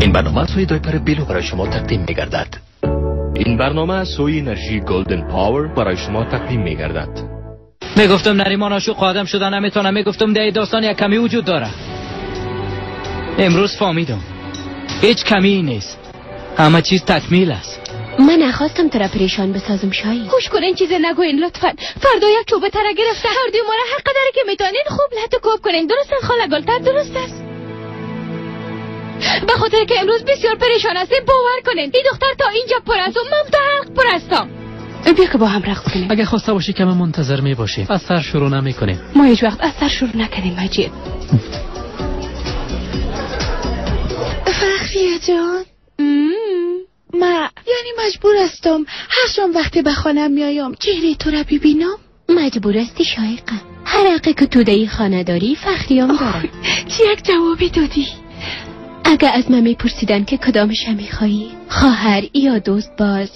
این برنامه سوی دایپر بیلو برای شما تقدیم می‌گردد. این برنامه سوی انرژی گلدن پاور برای شما تقدیم می‌گردد. میگفتم نریمان عاشق آدم شدن نمیتونم، میگفتم در داستان یک کمی وجود داره. امروز فهمیدم هیچ کمی نیست، همه چیز تکمیل است. من نخواستم تو را پریشان بسازم شاهین. خوش کنین چیز نگوین لطفا. فردا یک چوبه تره گرفته، هر دوی ما را هر قدری که میتونین خوب لط کوب کنین. درست خاله گلتر؟ درست است. به خاطر که امروز بسیار پریشان هستیم باور کنین این دختر تا اینجا پر است و من تا حلق پر هستم. بیا که با هم رقص کنیم. اگه خواسته باشی که من منتظر می باشیم. از سر شروع نمی کنیم. ما هیچ وقت از سر شروع نکردیم مجید. فخریه جان، ما یعنی مجبور هستم هر شام وقتی به خانه میایم چهره تو را ببینم؟ مجبور هستی شایقه. هر حقی که تو در خانه داری فخریام داره. چی یک جوابی دادی؟ اگه از من میپرسیدن که کدامش میخوایی، خواهر یا دوست باز،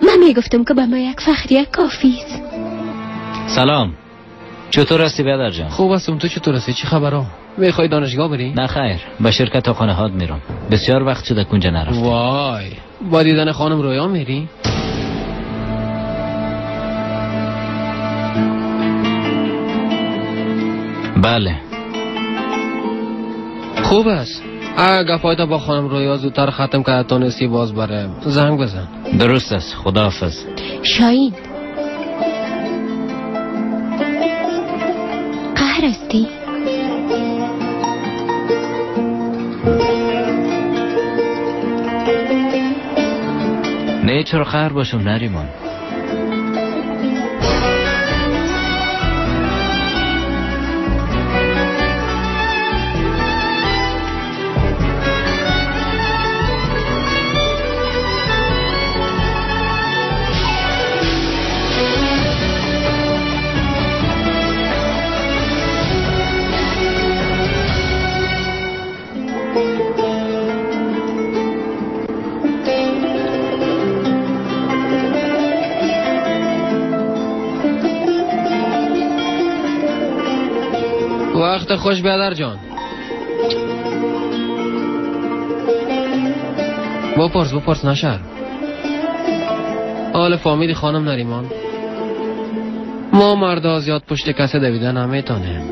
من میگفتم که به ما یک فخریه کافی است. سلام، چطور هستی بیادر جان؟ خوب هستم، تو چطور هستی؟ چی خبرها؟ میخوای دانشگاه بری؟ نه خیر، به شرکت خانه هات میرم. بسیار وقت شده کنجا نرفتم. وای، با دیدن خانم رویا میری؟ بله. خوب است. اگه فایده با خانم رویا زودتر ختم کرد تونستی باز بره زنگ بزن. درست است، خداحافظ. شاهین، قهر هستی؟ نه چرا قهر باشم نریمان؟ وقت خوش بیادر جان. بپرس بپرس نشر. حال فامیلی خانم نریمان، ما مردا زیاد پشت کسی دویدن نمیتونیم.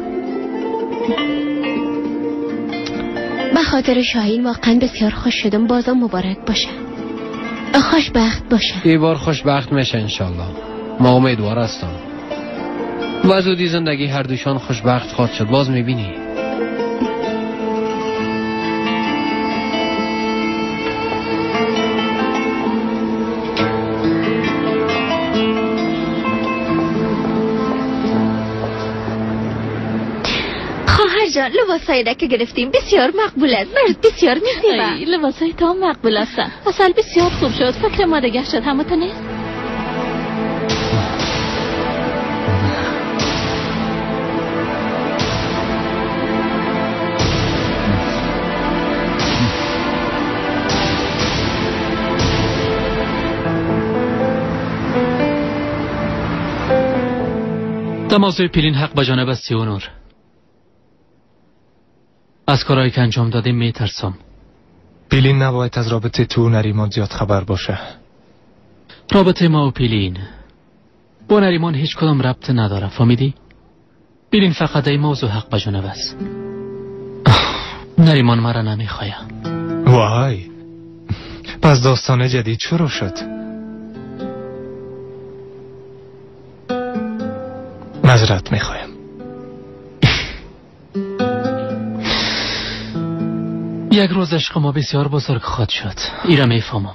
به خاطر شاهین واقعا بسیار خوش شدم. بازم مبارک باشه، خوشبخت باشه. این بار خوشبخت میشه انشالله. ما امیدوار هستم و زودی زندگی هر دوشان خوشبخت خواهد شد. باز میبینی. خواهر جان، لباسایی را که گرفتیم بسیار مقبول است. مرد بسیار میزیبه. لباسای تو مقبول هستن. اصلا بسیار خوب شد. فکر ما دیگه شد. همه تو نیست؟ تماسوی پیلین حق به جانب است سیونور. از کارهایی که انجام دادیم میترسم. پیلین نباید از رابطه تو نریمان زیاد خبر باشه. رابطه ما و پیلین با نریمان هیچ کدام ربط نداره، فهمیدی؟ پیلین فقط این موضوع حق به جانب است. نریمان مرا نمیخواه. وای، پس داستان جدید شروع شد. معذرت میخوایم. یک روز عشق ما بسیار بزرگ خواهد شد. ایره میفهمم.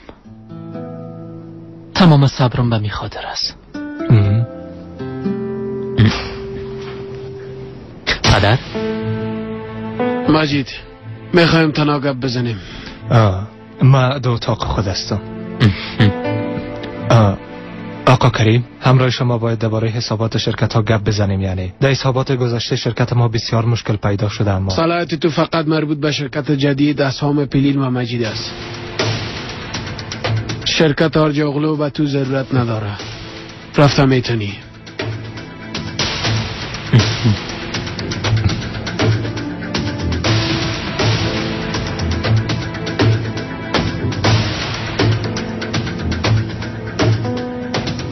تمام صبرم به می خاطر است. پدر؟ مجید، میخوایم تنها گپ بزنیم. ما دو اتاق خود هستم. آقا کریم، همراه شما باید درباره حسابات شرکت ها گپ بزنیم. یعنی در حسابات گذشته شرکت ما بسیار مشکل پیدا شده. اما صلاحیت تو فقط مربوط به شرکت جدید اسهام پیلین و مجید است. شرکت آرجاغلو به تو ضرورت نداره. رفته میتونی.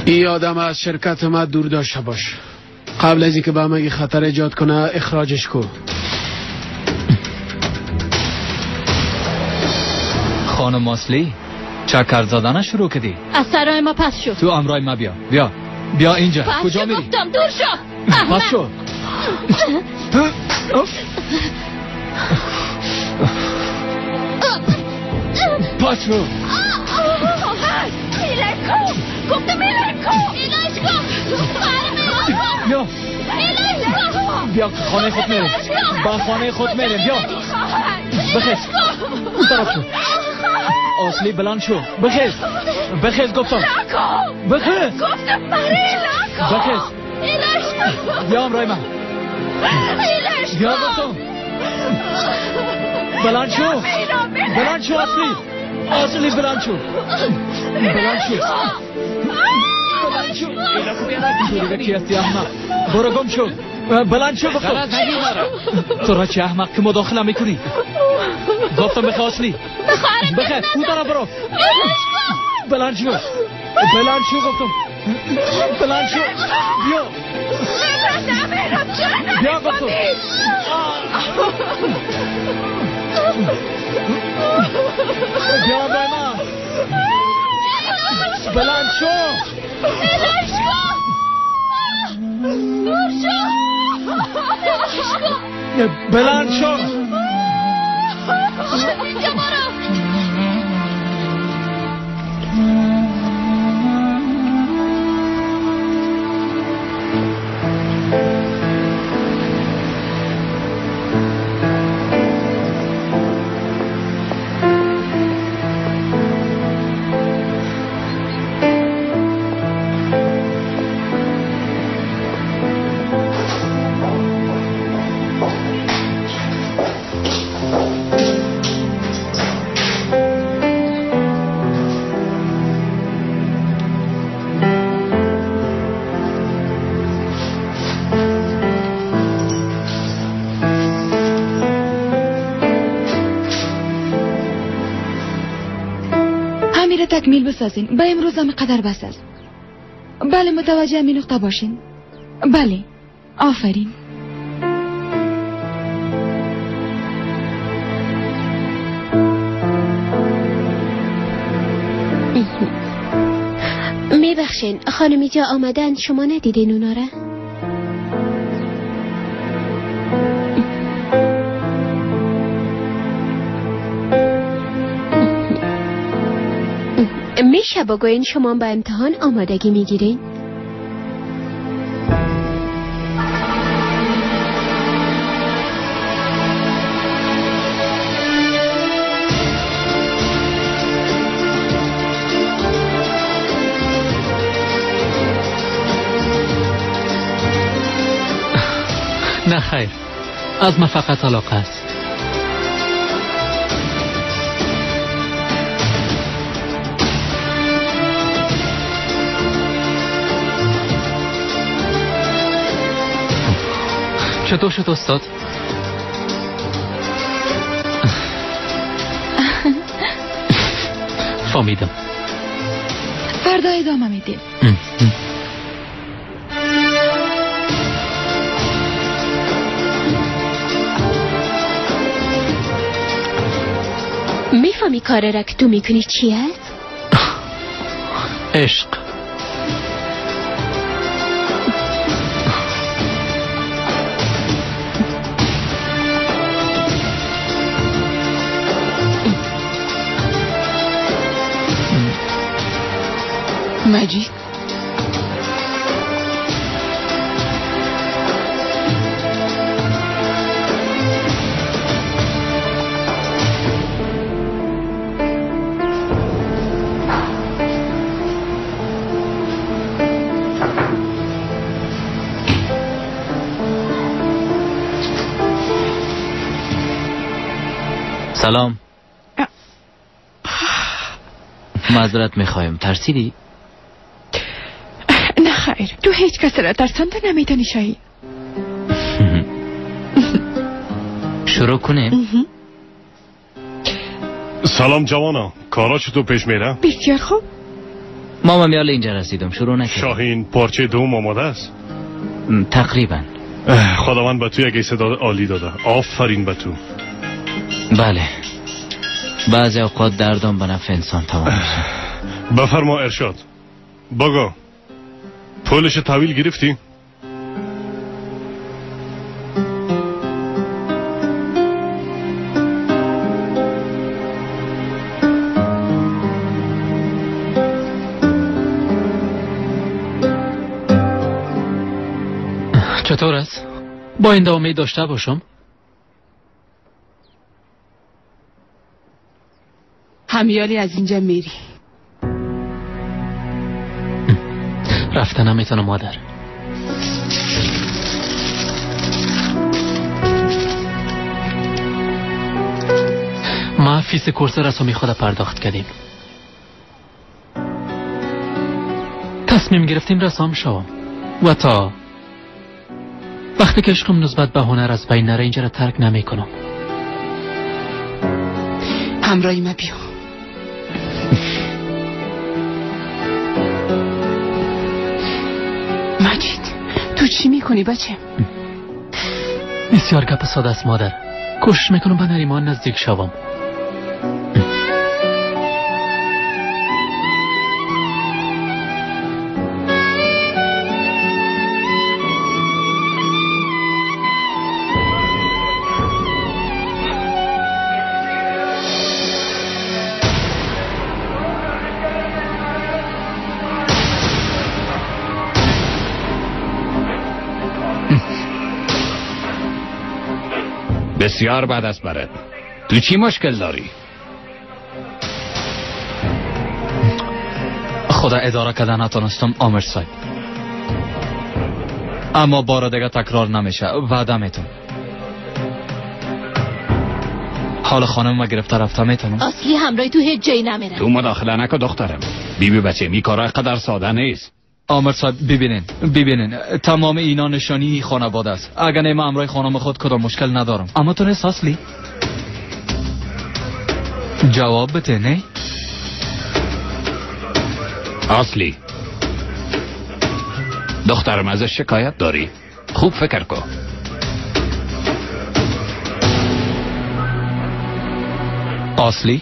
این آدم از شرکت ما دور داشته باش. قبل از اینکه به همگی خطر ایجاد کنه اخراجش کو. خانم اصلی چکر زدن شروع کردی. از سرای ما پس شو. تو امرای ما بیا. بیا بیا اینجا. کجا میری؟ گفتم دور شو. پس شو. پس شو. میلکو گفتم میلکو. بیا بیا خانه خود میریم. با خانه خود میریم. بیا بخیز اون طرف شو. اصلی بلند شو. بخیز بخیز گفتم. بخیز گفتم مری. بخیز بیا امرای من. بیا گفتم. بلند شو بلند شو اصلی. اصلی بلند شو بلند شو بلند شو. تو دیگه کی هستی احمق؟ برو گم شو. بلند شو بخور. تو را چه احمق که مداخله میکنی؟ گفتم بخواه اصلی. بخواه اون طرف برو. بلند شو بلند شو گفتم. بلند شو. بیا بیا گفتم. بیا برای من. بلند شو. بلند شو. تکمیل بسازین. به امروز هم قدر بس است. بله متوجه همین نقطه باشین. بله آفرین. میبخشین خانم اینجا آمدن، شما ندیدین اونا را؟ میشه بگوین شما به امتحان آمادگی میگیرین؟ نه خیر، از ما فقط علاقه است. چطور شد استاد؟ فهمیدم. فردا ادامه میدیم. میفهمی کار را که تو میکنی چی است؟ عشق. مجید سلام. معذرت میخوایم، ترسیدی؟ نه خیر، تو هیچ کس را ترسانده نمیتونی شاهین. شروع کنیم؟ سلام جوانا، کارا چطور پیش میره؟ بسیار خوب. ما میال اینجا رسیدم، شروع نکردم. شاهین، پارچه دوم آماده است؟ تقریبا. خداوند به تو یک استعداد عالی داده. آفرین به تو. بله، بعضی اوقات دردم به نفع انسان تمام میشه. بفرما ارشاد. بگو پولش تحویل گرفتی؟ چطور است؟ با این امید داشته باشم؟ همیالی از اینجا میری. رفته نمیتونم مادر. ما فیس کورس رسامی خود پرداخت کردیم. تصمیم گرفتیم رسام شوم و تا وقتی که عشقم نسبت به هنر از بین نره اینجا را ترک نمی کنم. همراهی ما بیا. مجید تو چی میکنی بچه؟ بسیار گپ ساده است مادر. کوشش میکنم به نریمان نزدیک شوم. بسیار بد است برات. تو چی مشکل داری؟ خدا اداره کردن نتونستم آمر صاحب، اما بار دیگه تکرار نمیشه، وعده میتونم. حال خانم ما گرفته رفته میتونم. اصلی همراه تو هیچ جایی نمیره. تو مداخله نکن دخترم. بیبی بچه می کارا قدر ساده نیست. آمر صاحب ببینین تمام اینا نشانی خانواده است. اگر نه من همراه خانم خود کدام مشکل ندارم. اما تو نیست اصلی؟ جواب بده. نه اصلی دخترم ازش شکایت داری؟ خوب فکر کن. اصلی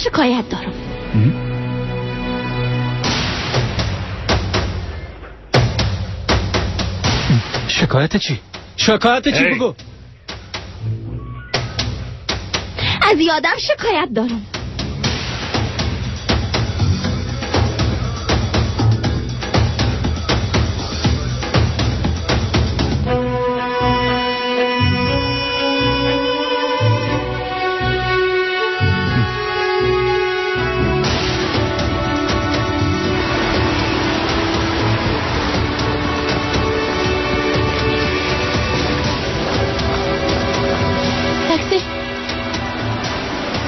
شکایت دارم. شکایت چی؟ شکایت چی بگو؟ از یادم شکایت دارم.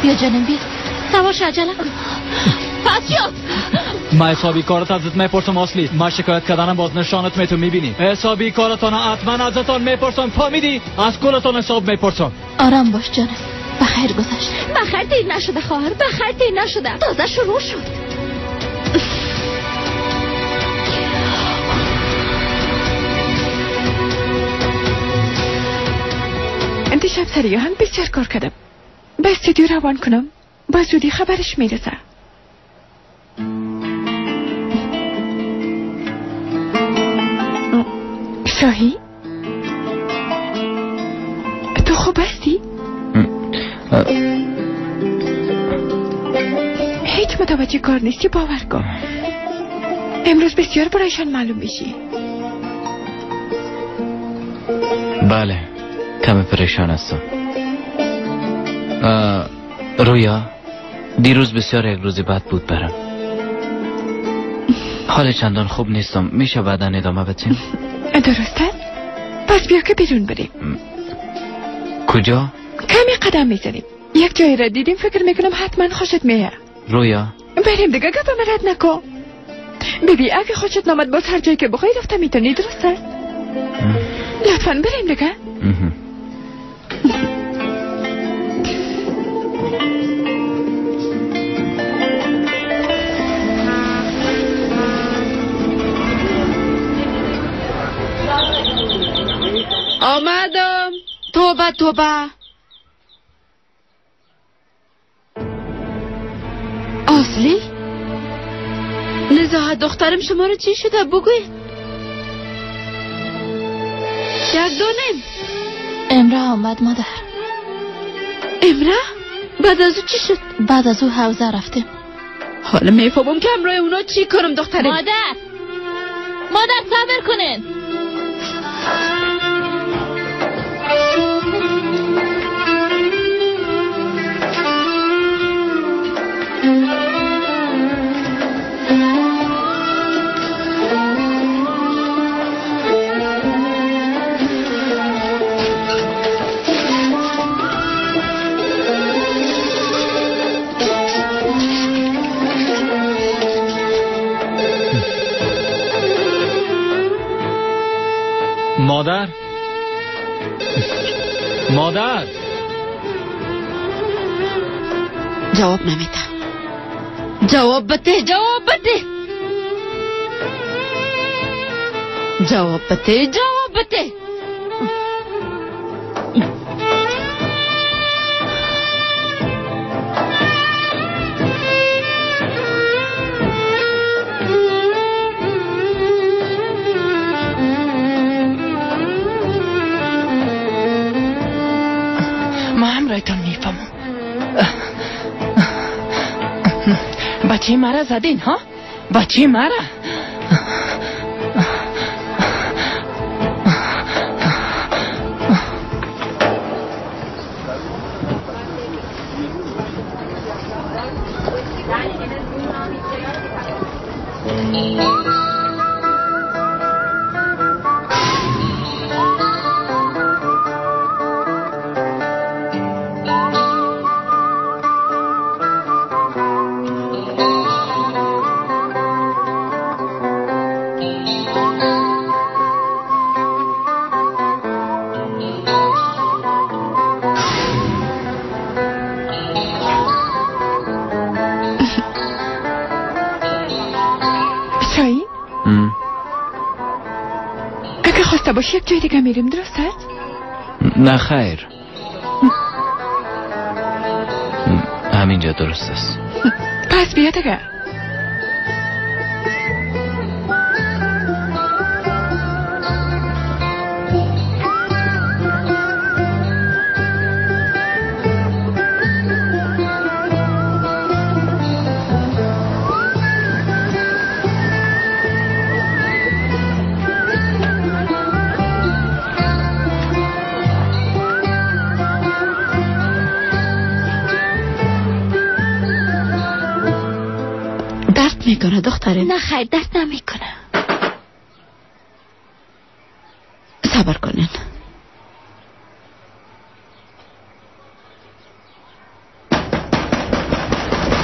بیا جانم بیا، سوار شو، عجله کن. پس شو. ما حسابی کارت ازت میپرسم اصلی. ما شکایت کردنم باز نشانت می تو میبینی. حسابی کارتان حتما ازتان میپرسم. فهمیدی؟ از کلتان حساب میپرسم. آرام باش جانم، بخیر گذشت. بخیر دیر نشده خواهر، بخیر دیر نشده، تازه شروع شد. دیشب سر هم بسیار کار کردم. به استودیو روان کنم، با زودی خبرش میرسه. شاهی؟ متوجه کار نیستی باور کن. امروز بسیار برایشان معلوم میشی. بله کمی پریشان هستم. رویا دیروز بسیار یک روز بد بود برم. حال چندان خوب نیستم. میشه بعدا ادامه بدیم؟ درسته؟ پس بیا که بیرون بریم. کجا؟ کمی قدم میزنیم. یک جایی را دیدیم فکر میکنم حتما خوشت میاد. رویا بریم دیگه، گپ رد نکن. بیبی اگه خوشت نامد باز هر جایی که بخوای رفته میتونی، درسته؟ لطفا بریم دیگه. آمدم. توبه توبه. اصلی؟ نزاهت دخترم شما رو چی شده بگوی؟ یک دونیم. امره آمد مادر. امره؟ بعد از او چی شد؟ بعد از او حوزه رفتیم. حالا میفهمم که امرای اونا چی کنم دخترم. مادر مادر صبر کنین. مادر مادر جواب نمیده. جواب بده، جواب بده، جواب بده، جواب بده. رایتان میفهمم. بچه مرا زدین ها؟ بچه مرا. باشه یک جای دیگه میریم، درست است؟ نه خیر، همینجا درست است. پس بیا دیگه. میکنه دختره؟ نه خیر درد نمیکنه. صبر کنین.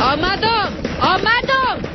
آمدم آمدم.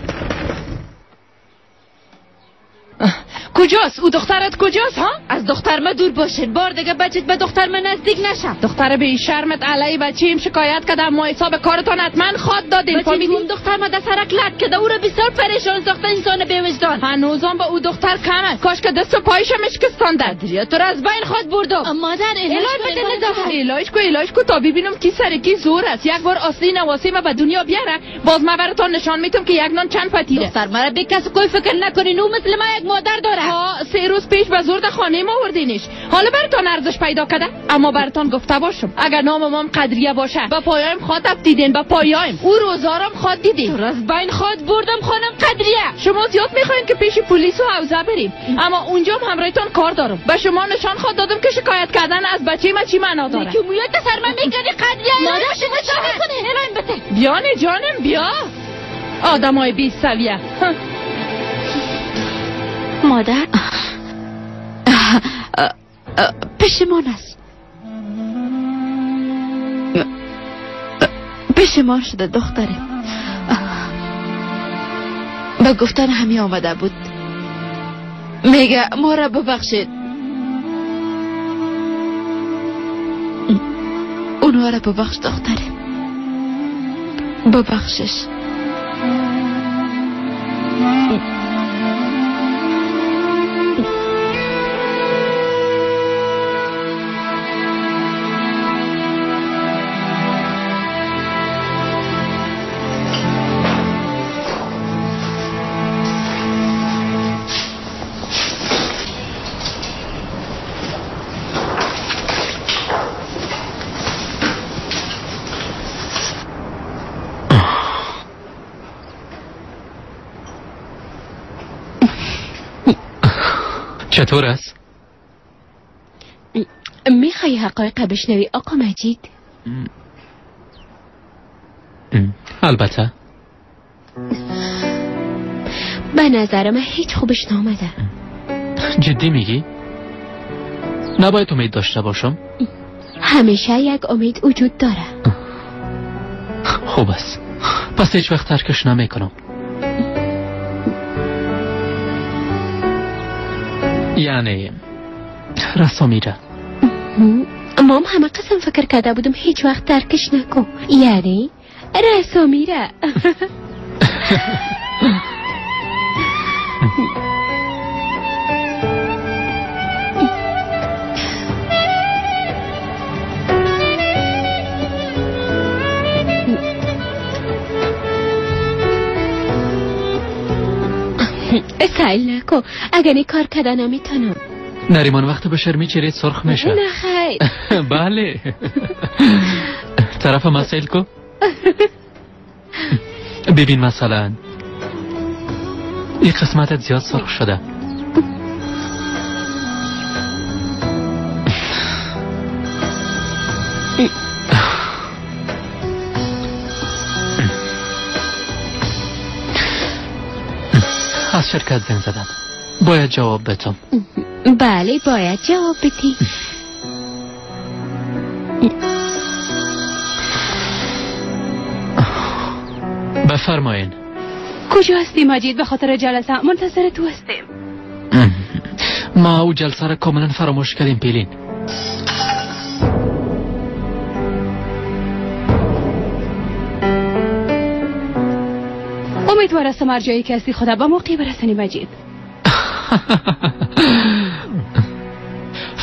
کجاست او دخترت؟ کجاست ها؟ از دختر ما دور باشین، بار دیگه بچت به دختر من نزدیک نشه. دختر به شرمت علی بچیم شکایت کردم، ما حساب کارتان حتما خواد دادیم. فهمیدیم دختر ما در سرک لط کرده، او را بسیار پریشان ساخته. انسان بی وجدان هنوزم با او دختر کم است. کاش که دست و پایش مشکستانده. دریا تو را از بین خود بردم. مادر الهیش کو، الهیش کو تا ببینم کی سر کی زور است. یک بار اصلی نواسی ما به دنیا بیاره، باز ما براتون نشان میتم که یک نان چند پتیره. دختر مرا به کس کوی فکر نکنین، او مثل ما یک مادر داره. ها 3 روز پیش به زور در خانه ما آوردینش. حالا براتون ارزش پیدا کرده. اما براتون گفته باشم اگر نام مام قدریه باشه با پایایم خواد افتیدین، با پایایم او روزارم خواد دیدین. از بین خواد بردم خانم قدریه. شما زیاد میخواین که پیش پلیس و حوزه بریم، اما اونجا هم همراهتون کار دارم. به شما نشان خواد دادم که شکایت کردن از بچه ما چی معنا داره. که مویات سر من میگردی قدریه. مادر شما چه میکنی؟ الهیم بده. بیانه جانم بیا. آدمای بی سویه. مادر پشیمان است، پشیمان شده دختره. به گفتن همی آمده بود، میگه ما را ببخشید. اونها را ببخش دختره، ببخشش. چطور است؟ میخوای حقایق بشنوی آقا مجید؟ البته. به نظر من هیچ خوبش نامده. جدی میگی؟ نباید امید داشته باشم؟ همیشه یک امید وجود داره. خوب است، پس هیچ وقت ترکش نمیکنم. یعنی رسا میره. مام همه قسم فکر کرده بودم هیچ وقت ترکش نکن، یعنی رسا میره. سیل نکن، اگر این کار کده نمیتونم. نریمان وقت به شرمی چهره سرخ میشه. نه خیر. بله طرف ما سیل کو. ببین مثلا این قسمتت زیاد سرخ شده. از شرکت زنگ زدن، باید جواب بدم. بله باید جواب بدی. بفرمایین. کجا هستی مجید؟ به خاطر جلسه منتظر تو هستیم. ما او جلسه را کاملا فراموش کردیم پیلین. امیدوار هستم هر جایی که هستی خدا به موقعی برسانی مجید.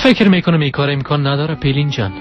فکر میکنم این کار امکان نداره پیلین جان.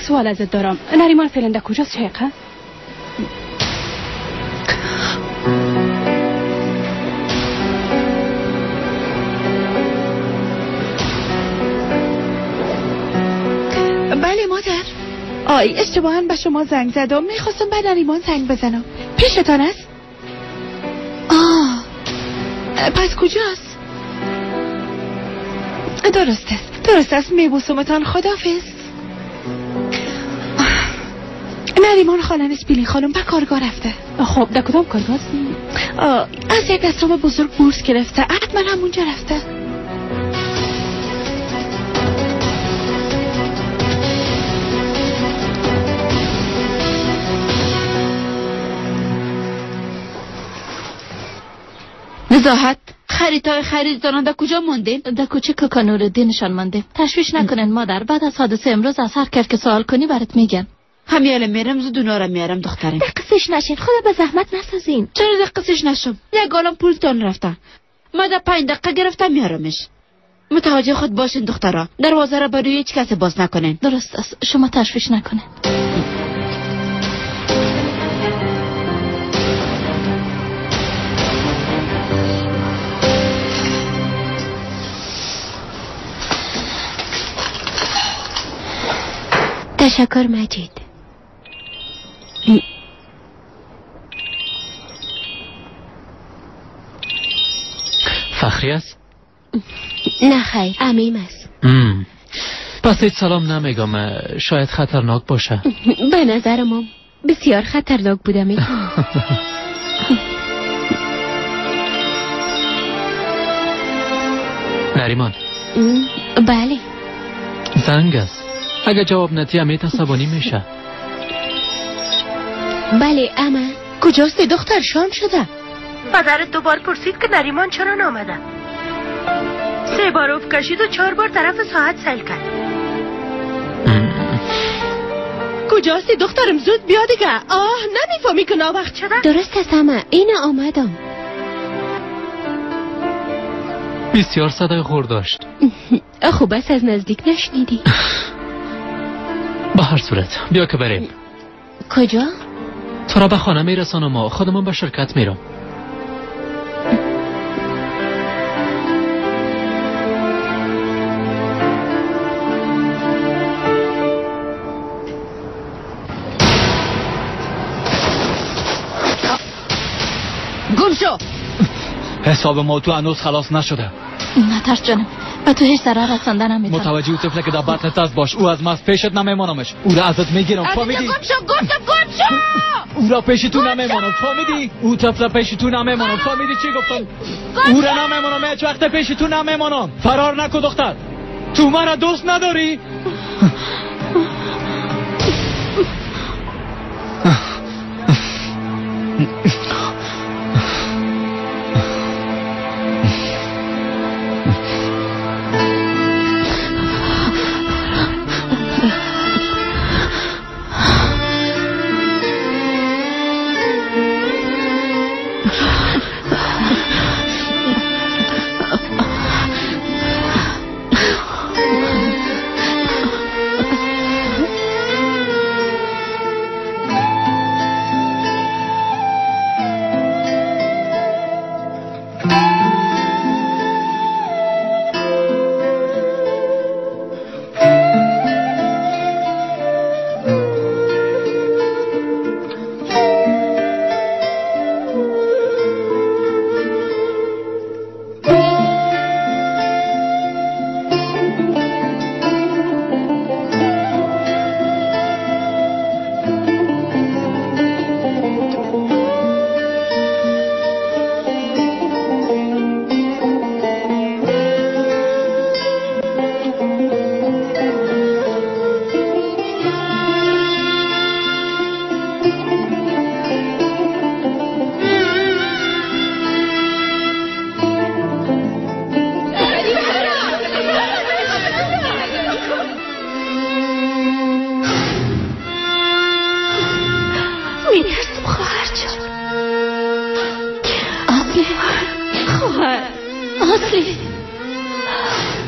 سوال ازت دارم، نریمان فعلا در کجاست شیقه؟ بله مادر. آی اشتباهاً به شما زنگ زدم، میخواستم به نریمان زنگ بزنم. پیشتان است؟ آه پس کجاست؟ درست است، درست است، میبوسمتان، خداحافظ. نریمان خانمش بیلین خانم به کارگاه رفته. خب در کدام کارگاه؟ از یک دستام بزرگ بورس گرفته، حتما همونجا رفته. نزاهت خریدهای خریدتان در کجا ماندین؟ در کوچه کاکا نورالدینشان ماندیم. تشویش نکنین مادر، بعد از حادثه امروز از هر کرد که سوال کنی برات میگن. همیاله میرم زود اونا را میارم دخترم. در قصش نشین، خدا به زحمت نسازین. چرا در قصش نشم؟ یک عالم پولتان رفته. ما در 5 دقیقه گرفتم میارمش. متوجه خود باشین دخترا، دروازه را بر روی هیچ کسی باز نکنین. درست است، شما تشویش نکنین. تشکر مجید. فخری است؟ نه خیر، عمیم است. پس هیچ سلام نمیگم، شاید خطرناک باشه. به نظر ما بسیار خطرناک بوده. میتونم نریمان. بله. زنگ است، اگه جواب ندی امیت عصبانی میشه. بله اما کجاست دختر؟ شام شده. پدرت دوبار پرسید که نریمان چرا نامده. 3 بار اف کشید و 4 بار طرف ساعت سیل کرد. کجاستی دخترم؟ زود بیا دیگه. آه نمیفهمی که ناوقت شده. درست است اما این آمدم. بسیار صدای خور داشت. خوب است از نزدیک نشنیدی. به هر صورت بیا که بریم. کجا؟ تو را به خانه میرسانم و خودمان به شرکت میرم. گم شو. حساب ما تو هنوز خلاص نشده. نترس جانم، به تو هیچ ضرر رسانده نمیتونم. متوجه او طفله که در بطنت است باش، او از مست پیشت نمیمانمش. او را ازت میگیرم، فهمیدی؟ گم شو، گفتم گم شو. او را پیش تو نمیمانم، فهمیدی؟ او طفله پیش تو نمیمانم، فهمیدی چی گفتم؟ او را نمیمانم، هیچ وقت پیش تو نمیمانم. فرار نکن دختر، تو مرا دوست نداری؟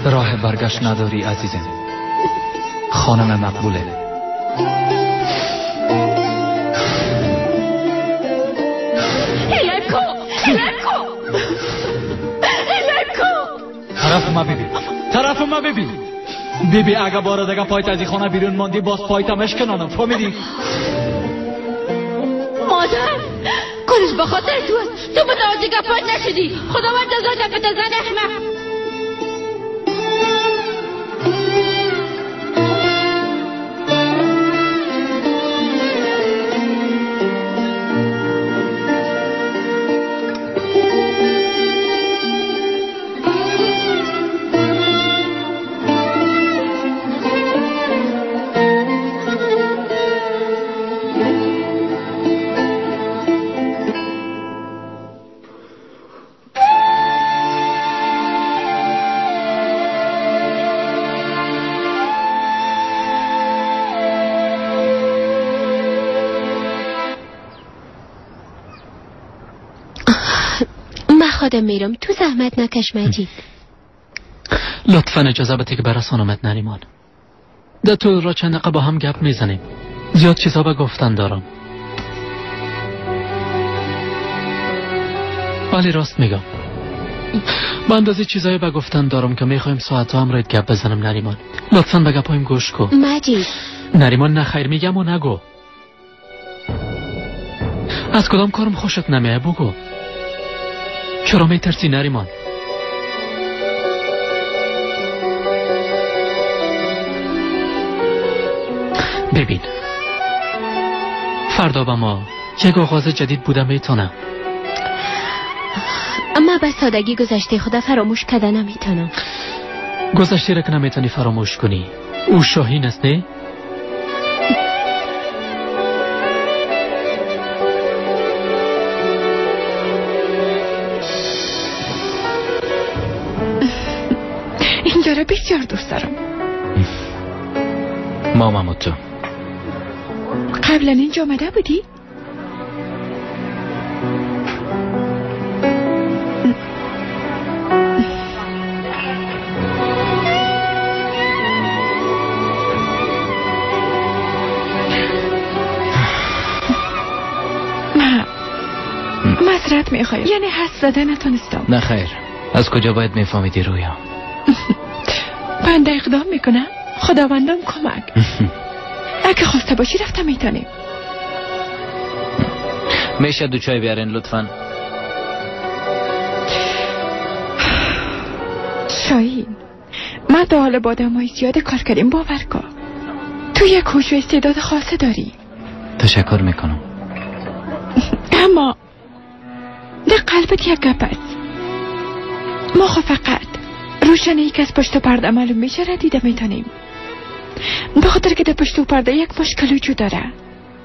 راه برگشت نداری عزیزم. خانم مقبوله. الکو الکو الکو. طرف ما ببین، طرف ما ببین. بیبی اگه بار دیگه پایت از خانه بیرون ماندی باز پایتم اشکنانم، فهمیدی؟ مادر کلش به خاطر تو است. تو متوجه گپات نشدی. خداوند جزا بده زن احمق. خودم میرم، تو زحمت نکش مجید. لطفا اجازه بده که برسانمت نریمان. در طول را چند دقیقه با هم گپ میزنیم. زیاد چیزا به گفتن دارم. بله راست میگم. با اندازه چیزایی به گفتن دارم که میخوایم ساعت هم رویت گپ بزنم نریمان. لطفا به گپایم گوش کن. مجید. نریمان نه خیر میگم و نگو. از کدام کارم خوشت نمیه بگو. چرا میترسی نریمان؟ ببین فردا با ما یک آغاز جدید بوده میتونم. اما به سادگی گذشته خدا فراموش کرده نمیتونم. گذشته را که نمیتونی فراموش کنی. او شاهین است نه؟ اینجا را بسیار دوست دارم. ماما تو قبلا اینجا آمده بودی؟ معذرت میخوایم، یعنی حس زده نتونستم. نه خیر، از کجا باید میفهمیدی رویا؟ بنده اقدام میکنم، خداوندم کمک. اگه خواسته باشی رفتم میتونیم. میشه دو چای بیارین لطفا؟ شاهین، من تا حالا با آدمای زیاد کار کردیم، باور کن تو یک هوش و استعداد خاصه داری. تشکر میکنم. اما در قلبت یک گپ است. ما خو فقط روشنی که از پشت پرده معلوم میشه را دیده میتونیم. به خاطر که در پشت پرده یک مشکل وجود داره.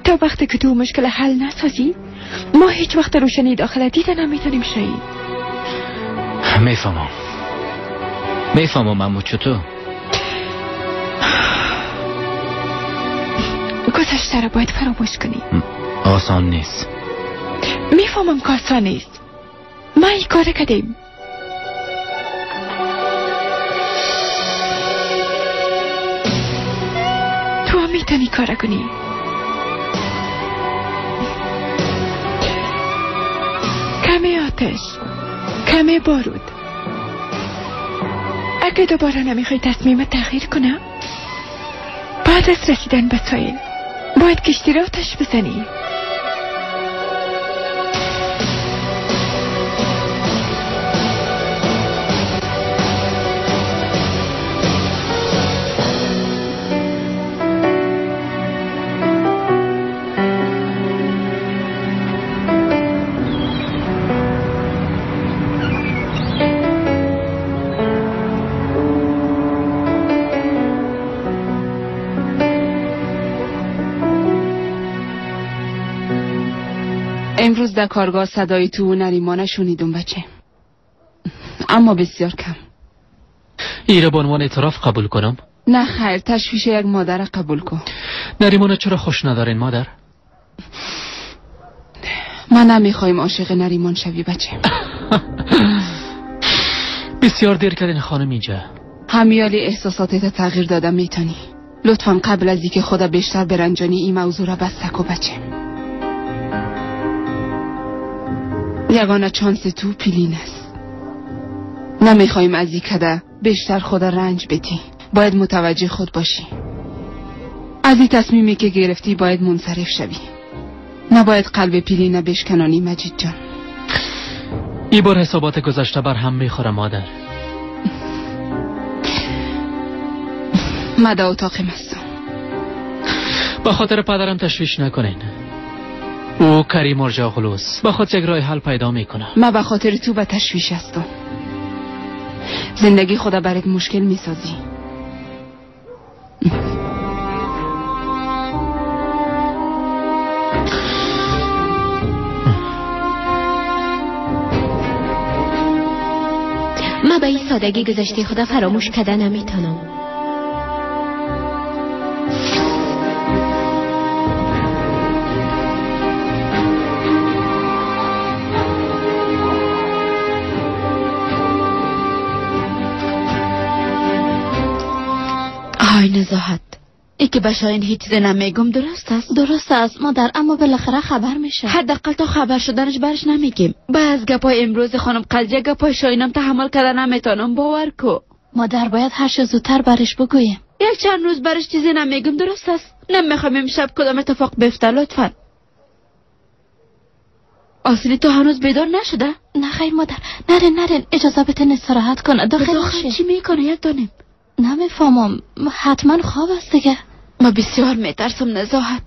تا وقتی که تو مشکل حل نسازی ما هیچ وقت روشنی داخل دیده نمیتونیم. شاهین میفهمم، میفهمم. اما چطور؟ گذشته را باید فراموش کنی. آسان نیست. میفهمم که آسان نیست. ما این کار کردیم. تو هم میتونی کار کنی. کمی آتش، کمی بارود. اگه دوباره نمیخوای تصمیم تغییر کنم، بعد از رسیدن به ساحل باید کشتی را آتش بزنی. امروز در کارگاه صدای تو و نریمانه شنیدم بچه، اما بسیار کم. ایره به عنوان اعتراف قبول کنم؟ نه خیر، تشویش یک مادر قبول کن. نریمانه چرا خوش ندارین مادر؟ ما نمیخوایم عاشق نریمان شوی بچه. بسیار دیر کردین خانم اینجا. همیالی احساساتت تغییر دادم میتونی. لطفا قبل از اینکه خدا بیشتر برنجانی این موضوع را بسته کن بچه. یگانه چانس تو پیلین است. نمیخوایم از این کده بیشتر خدا رنج بدی. باید متوجه خود باشی. از این تصمیمی که گرفتی باید منصرف شوی. نباید قلب پیلین بشکنانی مجید جان. ای بار حسابات گذشته بر هم میخوره مادر. من در اتاق هستم. با خاطر پدرم تشویش نکنین. او کریم ارجاغلوس با خود یک راه حل پیدا میکنه. من به خاطر تو به تشویش هستم. زندگی خدا برات مشکل میسازی. من به این سادگی گذشته خدا فراموش کرده نمیتونم. آی نزاهت، ای که به شاهین هیچ چیزی نمیگم درست است؟ درست است مادر، اما بالاخره خبر میشه. حداقل تا خبر شدنش برش نمیگیم. بعض گپای امروز خانم قضیه گپای شاهینم تحمل کرده نمیتونم، باور کو. مادر باید هر چه زودتر برش بگوییم. یک چند روز برش چیزی نمیگم درست است؟ نمیخوام امشب کدام اتفاق بیفته. لطفا. اصلی تو هنوز بیدار نشده؟ نه خیر مادر، نرین اجازه بده استراحت کنه. داخل چی میکنه یک دانیم؟ نمیفهمم، حتما خواب است دیگه. ما بسیار میترسم نزاهت.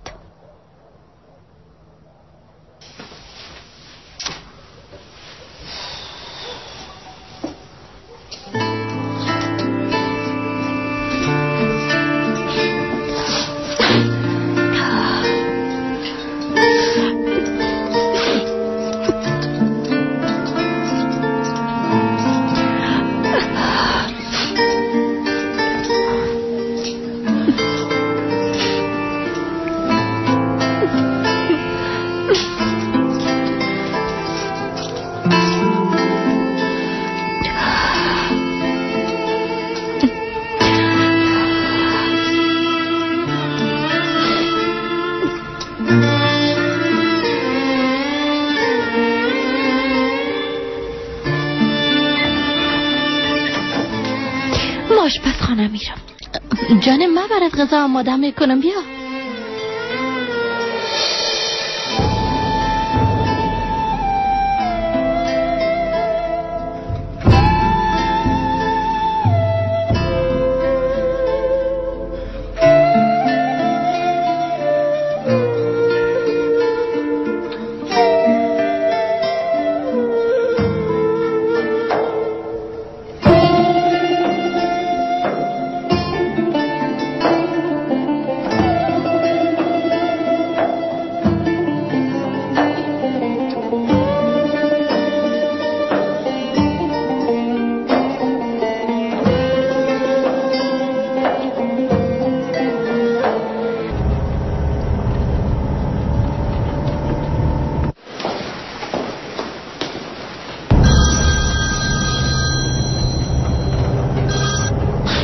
آشپزخانه میرم. جان من برات غذا آماده میکنم، بیا.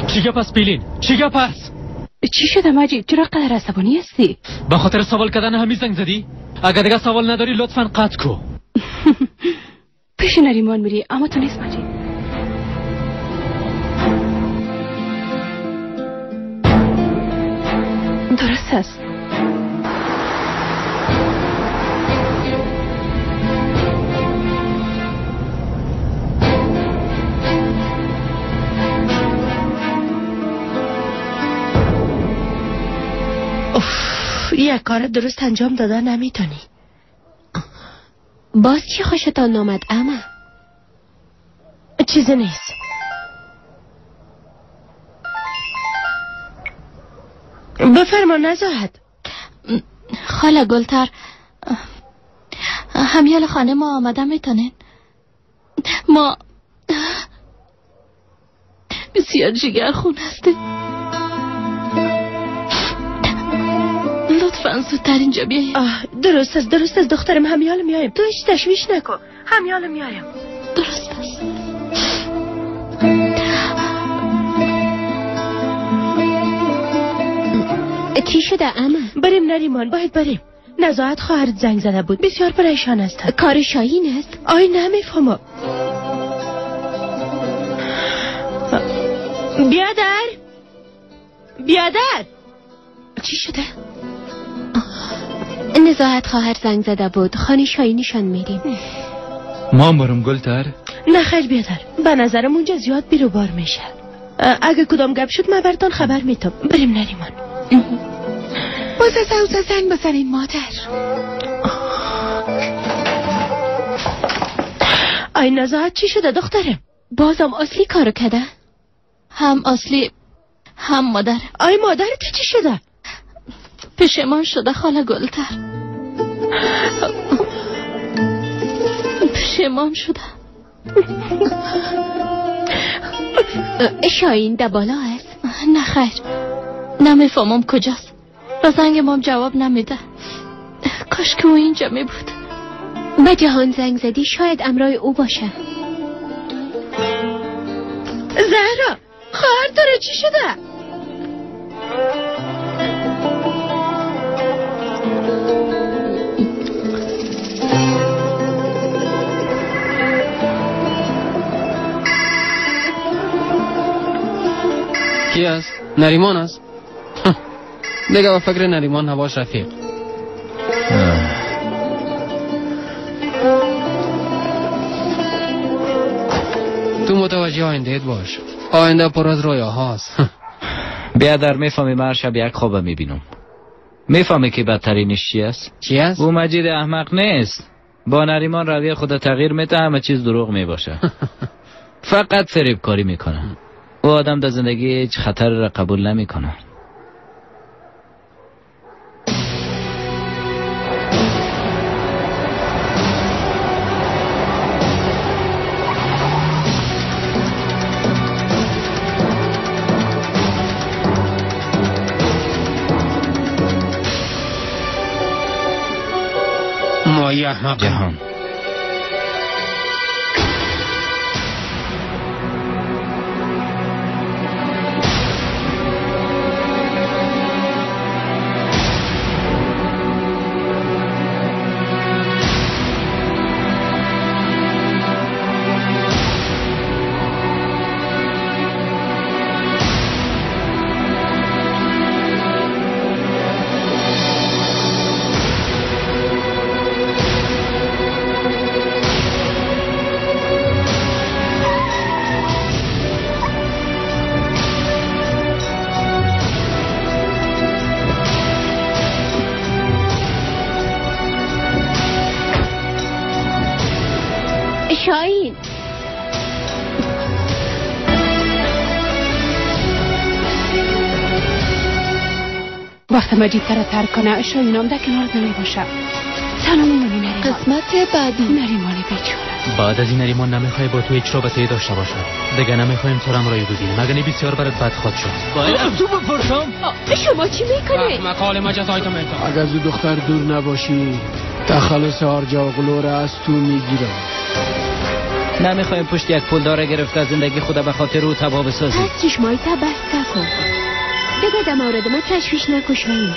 چی گپ است پیلین؟ چی گپ است؟ چی شده مجید؟ چرا قدر عصبانی هستی؟ به خاطر سوال کردن همی زنگ زدی؟ اگه دیگه سوال نداری لطفا قطع کو. پیش نریمان میری اما تو نیست مجید. درست است. یک کار درست انجام داده نمیتونی. باز چی خوشتان آمد اما؟ چیزی نیست. بفرما نزاهت. خاله گلتر، همیال خانه ما آمده میتونین؟ ما بسیار جگر خون هستیم. لطفا زودتر اینجا بیایید. درست است، درست است دخترم، همیال میایم. تو هیچ تشویش نکن، همیال میایم. درست است. چی شده اما؟ بریم نریمان، باید بریم. نزاهت خواهرت زنگ زده بود، بسیار پریشان است. کار شاهین است؟ آی نمیفهمم. بیادر، بیادر، چی شده؟ نزاهت خواهر زنگ زده بود، خانه شاهینشان میریم. ما هم برم گلتر؟ نه خیر بیادر، به نظرم اونجا زیاد بیروبار میشه. اگه کدام گپ شد من براتون خبر میتم. بریم نریمان. باز از اوزا زنگ بزنین مادر. آی نزاهت چی شده دخترم؟ بازم اصلی کارو کده؟ هم اصلی هم مادر. آی مادر تو چی شده؟ پشیمان شده خاله گلتر، پشیمان شده. شاهین ده بالا است؟ نه خیر، نمیفهمم کجاست. با زنگ مام جواب نمیده. کاش که او اینجا می بود. به جهان زنگ زدی، شاید امرای او باشه. زهرا خواهر داره چی شده؟ است؟ نریمان است. دیگه با فکر نریمان نباش رفیق. تو متوجه آینده باش. آینده پر از رویاهاست. بیادر میفهمی من هر شب یک خواب میبینم. میفهمی که بدترینش چی است؟ چی است؟ او مجید احمق نیست. با نریمان رویه خود تغییر میده، همه چیز دروغ میباشه. فقط فریب کاری میکنه. او آدم در زندگی هیچ خطر را قبول نمیکنه. مایی احمق. جهان شاهین، وقت مجید تر ترک کنه شاهینام در کنارت نمی باشه. تنها میمونی نریمان. قسمت بعدی. نریمان بیچاره. بعد از این نریمان نمیخوای با تو هیچ رابطه‌ای داشته باشد. دیگه نمیخوایم تو را ببینیم. مگر بسیار برات بد خواهد شد. باید از تو بپرسم. شما چی میکنید؟ مقاله ما جزایتو میتم. اگر از دختر دور نباشی تخلص آرجاغلو را از تو میگیرم. نمیخوایم پشت یک پولدار گرفته از زندگی خود به خاطر او تباه بسازیم. از چشمای تا بسته کن. دیگه در مورد ما تشویش نکن شاهین.